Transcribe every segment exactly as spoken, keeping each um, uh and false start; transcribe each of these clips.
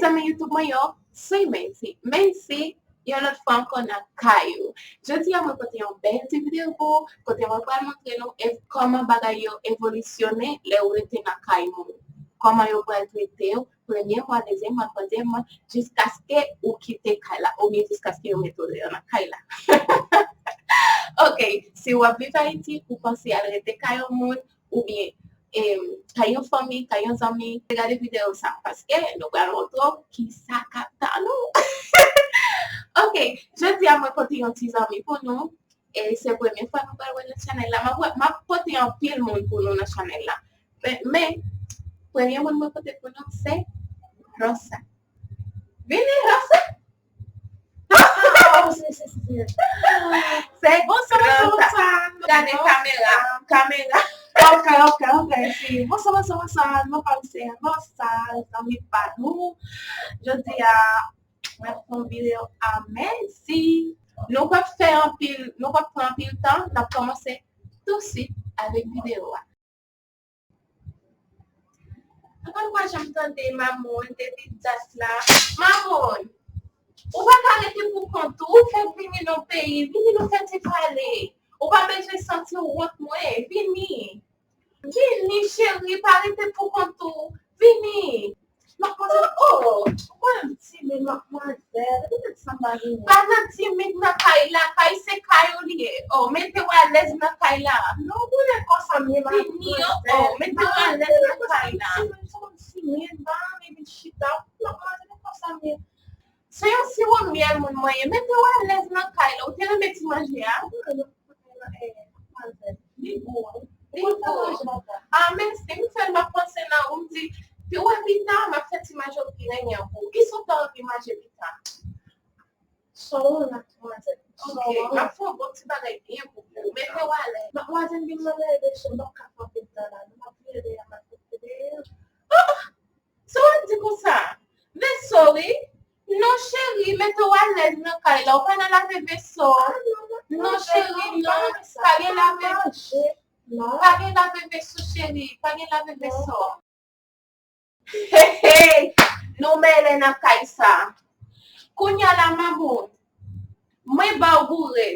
Zanmi YouTube mwen yo, se Mensi. Mensi, yon lòt fwa ankò nan kay ou. Jodi a, mwen pote yon bèl ti videyo pou ou, kote mwen pral montre nou ev-, kòman bagay yo evolisyone lè ou rete nan kay moun. Kòman yo pral trete w, premye mwa, dezyèm mwa, twazyèm mwa, jiskaske ou kite kay la, oubyen jiskaske yo mete w deyò nan kay la. Ok, si w ap viv Ayiti, ou panse al rete kay yon moun, oubyen, em, kay yon fanmi, kay yon zanmi, gade videyo sa, paske nou pral montre w kisa k ap tann ou. Ok, jodi a mwen pote yon ti zanmi pou nou. E se premye fwa nou pral wè nan chanèl la. M ap, m ap pote anpil moun pou nou nan chanèl la. Men, men, premye moun mwen pote pou nou se Rosa. Vini, Rosa! Ah, se, se, se, se. Se Rosa. Bonsoir, bonsoir. Gade kamera, kamera. Ok, ok, ok, si. Bonsoir, bonsoir, bonsoir. Non pa m se Rosa, zanmi pa nou. Jodi a, mwen ap fè yon videyo a Mensi. Nou p ap fè anpil, nou p ap pran anpil tan, n ap kòmanse tousuit avèk videyo a. Mwen pa janm tande Mamoun depi dat la. Mamoun, ou pa ka rete pou kont ou, ou fèk vini nan peyi, vini nou fè ti pale. Ou pa bezwen santi w wont mwen, vini. Vini, cheri, pa rete pou kont ou. Vini. Madmwazèl, oh, ou konnen m timid, madmwazèl. Poutèt sa m pa vini. Pa nan timid nan kay la. Kay se kay ou li ye. Oh, mete w alèz nan kay la. Non, ou konnen kòsa m ye, madmwazèl. Vini, oh, oh, mete w alèz nan kay la. M timid, m pa renmen vin chita. Madmwazèl, kòsa m ye. Se yon siwo myèl moun mwen ye. Mete w alèz nan kay la. Ou te renmen ti manje a? Li gou, wi. Li gou. Ah, mèsi. M fè l, m ap panse nan ou, m di, pi wè pita, m ap fè ti manje ki renyen pou ou. Kisa w ta anvi manje pita? Sòwon, madmwazèl. Ok, m ap fè yon bon ti bagay byen pou ou. Mete w alèz. Madmwazèl, vin mwen leve sou, m p ap ka fè anpil tan la. M ap leve, m ap leve. Oh! Sa w ap di konsa? Veso, wi. Non, cheri, mete w alèz nan kay la. Ou pa nan lave veso. Non, cheri, non. Pa gen lave. Pa gen lave veso, cheri. Pa gen lave veso. Hey, hey! Nou mele nan kay sa. Kounye a la, Mamoun, mwen ba w boure.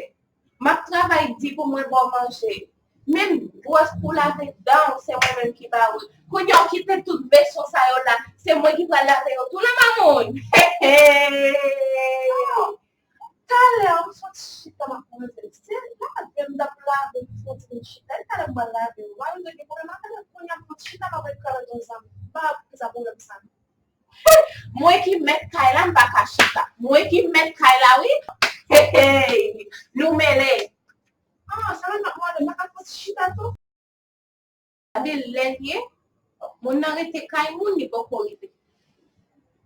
M ap travay di pou mwen ba w manje. Menm bwòs pou lave dan w, se mwen menm ki ba ou l. Kounye a w kite tout veso sa yo la, se mwen ki pral lave yo tou la, Mamoun. Hey, hey! Talè, m sot chita, m ap manje. Se lave m t ap lave, m sot vin chita. E talè m pral lave yo. Mwen menm gen pwoblèm ak talè, kounye a m sot chita, m ap ret kale yon zanmi. M pa konn sa pwoblèm sa. Mwen ki mèt kay la, m pa ka chita. Mwen ki mèt kay la, wi. Hey, hey. Nou mele. Ah, sa vle di m ap mande, m pa ka fòs chita tou? Gade lè l ye. Moun nan rete kay moun, li poko rive.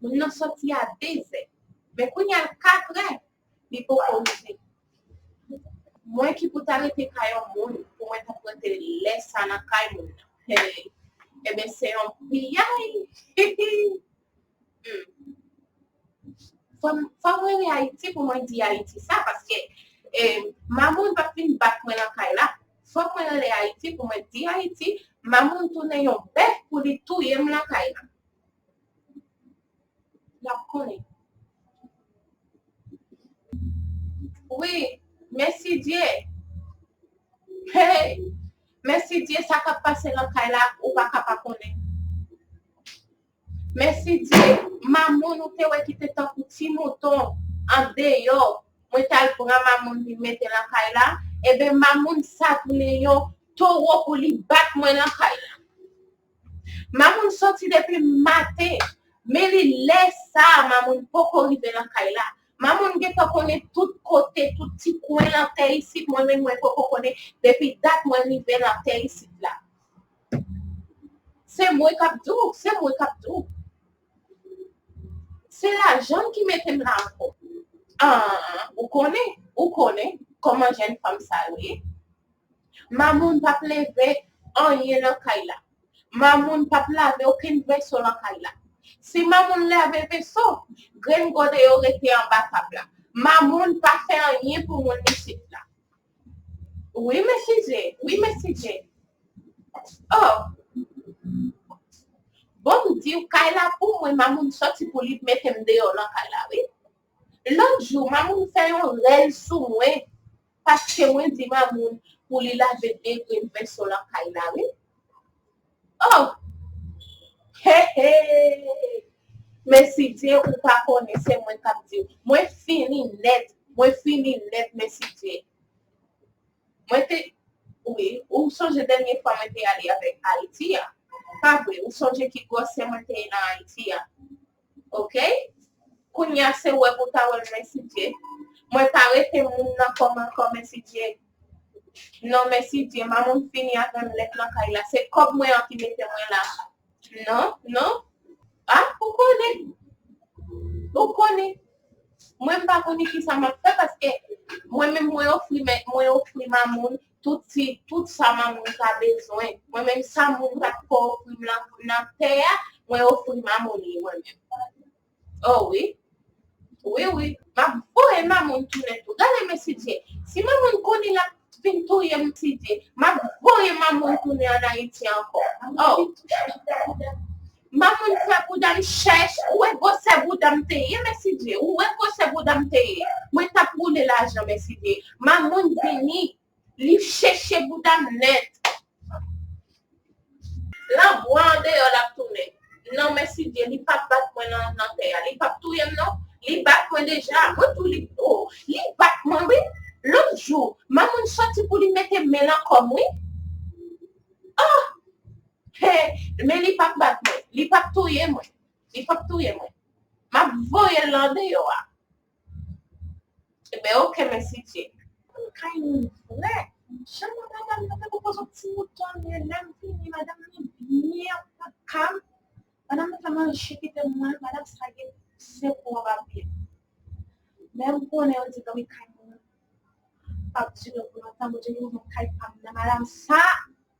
Moun nan sòti a dezè. Men kounye a l katrè, li poko rive. Mwen ki pou ta rete kay yon moun, pou mwen ta pote lè sa nan kay moun nan. Hey. Ebyen, se yon piyay. Hmm. Fò m, fò m rele Ayiti pou mwen di Ayiti sa, paske, eh, Mamoun p ap vin bat mwen nan kay la. Fòk mwen rele Ayiti pou mwen di Ayiti, Mamoun tounen yon bèf pou li touye m nan kay la. L ap konnen. Wi, mèsi Dye. Hey! Mèsi Dye, sa k ap pase nan kay la, ou pa ka pa konnen. Mèsi Dye, Mamoun ou te wè ki te tankou ti mouton andeyò, mwen t al pran Mamoun vin mete nan kay la, ebyen Mamoun sa tounen yon towo pou li bat mwen nan kay la. Mamoun soti depi maten, men li lè sa a, Mamoun poko rive nan kay la. Mamoun gentan konnen tout kote, tout ti kwen lan tè isit, mwen menm mwen poko konnen depi dat mwen rive nan tè isit la. Se mwen k ap di w, se mwen k ap di w. Se lajan ki mete m la ankò. Ah, ou konnen, ou konnen kòman jèn fanm sa yo ye. Mamoun p ap leve anyen nan kay la. Mamoun p ap lave okenn veso nan kay la. Si Mamoun lave veso, grenn gode yo rete anba tab la. Mamoun pa fè anyen pou moun isit la. Wi, mèsi Dye. Wi, mèsi Dye. Oh. Bon, m di w, kay la pou mwen, Mamoun sòti pou li mete m deyò nan kay la, wi. Lòt jou, Mamoun fè yon rèl sou mwen, paske mwen di Mamoun pou li lave de grenn vèso nan kay la, wi. Oh! He, he! Men si Dye ou pa konnen, se mwen k ap di w. Mwen fini nèt. Mwen fini nèt, men si Dye. Mwen te, wi, ou sonje dènye fwa mwen te ale avèk Ayiti a? Pa vre, ou sonje ki gwòsè mwen te ye nan Ayiti a? Oke? Kounye a se wè pou ta wè l, men si Dye. Mwen pa rete moun nan kò m ankò, men si Dye. Non, men si Dye, Mamoun fini avè m nèt nan kay la. Se kòb mwen an ki mete mwen la. Non, non. Ah, ou konnen. Ou konnen. Mwen m pa konnen kisa m ap fè paske mwen menm mwen ofri mè-, mwen ofri Mamoun tout ti, tout sa Mamoun ta bezwen. Mwen menm sa moun pa t ko ofri m nan, nan tè a, mwen ofri Mamoun li mwen menm. Oh wi. Wi, wi. M ap voye Mamoun tounen tou. Gade men si Dye. Si Mamoun konnen l ap vin touye m si Dye, m ap voye Mamoun tounen ann Ayiti ankò. Oh. Mamoun fè bouda m chèch. Ou wè gwosè bouda m te ye, men si Dye. Ou wè gwosè bouda m te ye. Mwen t ap woule lajan, men si Dye. Mamoun vini. Li chèche bouda m nèt. Lanbwa andeyò l ap tounen. Non, men si Dye, li p ap bat mwen nan, nan tè a. Li p ap touye m, non. Li bat mwen deja. Mwen tou li, oh, li bat mwen, wi. Lòt jou, Mamoun sòti pou li mete men nan kò m, wi. Oh! He, men li p ap bat mwen. Li p ap touye mwen. Li p ap touye mwen. M ap voye l andeyò a. Ebyen, oke, men si Dye. Kay moun vrè. Jan madanm nan te konpoze yon ti mouton li ye, lè m vini, madanm nan byen kaka. Madanm nan fè manje kite mwen, madanm sa gen zewo papye. Men m konnen yo di dòmi kay moun p ap dire pou lontan, Bondye gen pou m kay pa m nan madanm sa.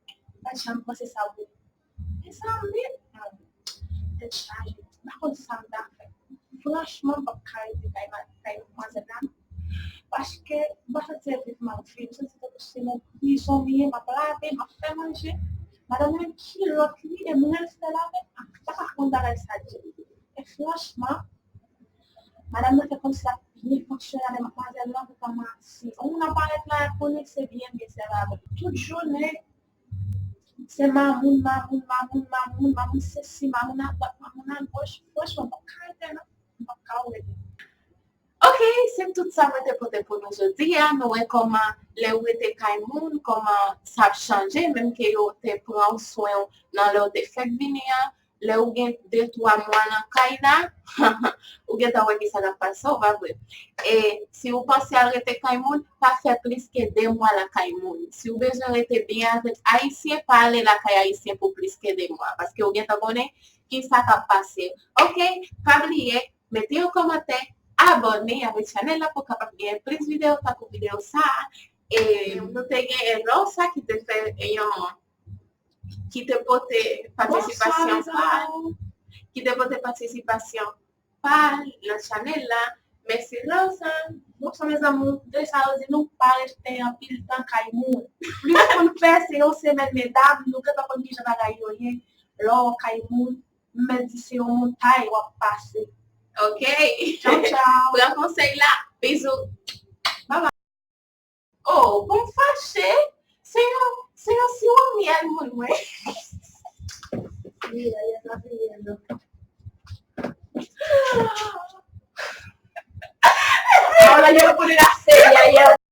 M pa t janm panse sa pou li. Mezanmi, hmm, tèt chaje. M pa konn sa m ta fè. Franchman, m p ap ka rete kay ma-, kay manzè la. Paske m pa santi l viv m ap viv. M santi tankou se yon prizon m ye. M ap lave, m ap fè manje. Madanm nan menm kilòt li, e m rete lave. M pa ka konn bagay sa di. E franchman, madanm nan fè kòmsi l ap byen fonksyone avè madmwazèl lan, poutan m ap si yon moun ap parèt la, y ap konnen se byen, byen sèvi avè l. Tout jounen, se Mamoun, Mamoun, Mamoun, Mamoun, Mamoun sesi, Mamoun adwat, Mamoun agoch. Franchman, m p ap ka rete, non. M p ap ka rete. Oke, se tout sa mwen te pote pou nou jodi a. Nou wè kòman lè ou rete kay moun, kòman sa ap chanje, menm ke yo te pran w swen w nan lè w te fèk vini a. Lè ou gen de, twa mwa nan kay la, ou gentan wè kisa k ap pase w, pa vre? E si ou panse al rete kay moun, pa fè plis ke de mwa lakay moun. Si ou bezwen rete byen avèk Ayisyen, pa ale lakay Ayisyen pou plis ke de mwa, paske ou gentan konnen kisa k ap pase. Oke, pa bliye, mete yon kòmantè, abòne avèk chanèl la pou w kapab gen plis videyo tankou videyo sa a. E nou te gen Rosa ki te fè yon, ki te pote patisipasyon pa l, ki te pote patisipasyon pa l nan chanèl la. Mèsi Rosa. Bonswa mes amours, de sa yo di nou pa rete anpil tan kay moun. Plis moun fè se yon semèn, medam, nou gentan konn kijan bagay yo ye. Lè w kay moun, m mèt di se yon montay w ap pase. Oke. Tchaw, tchaw. Pran konsèy la. Bizou. Bye bye. Oh, bon m fache. Se yon, se yon siwo myèl moun mwen. Ahora yo no ponen la serie ayer.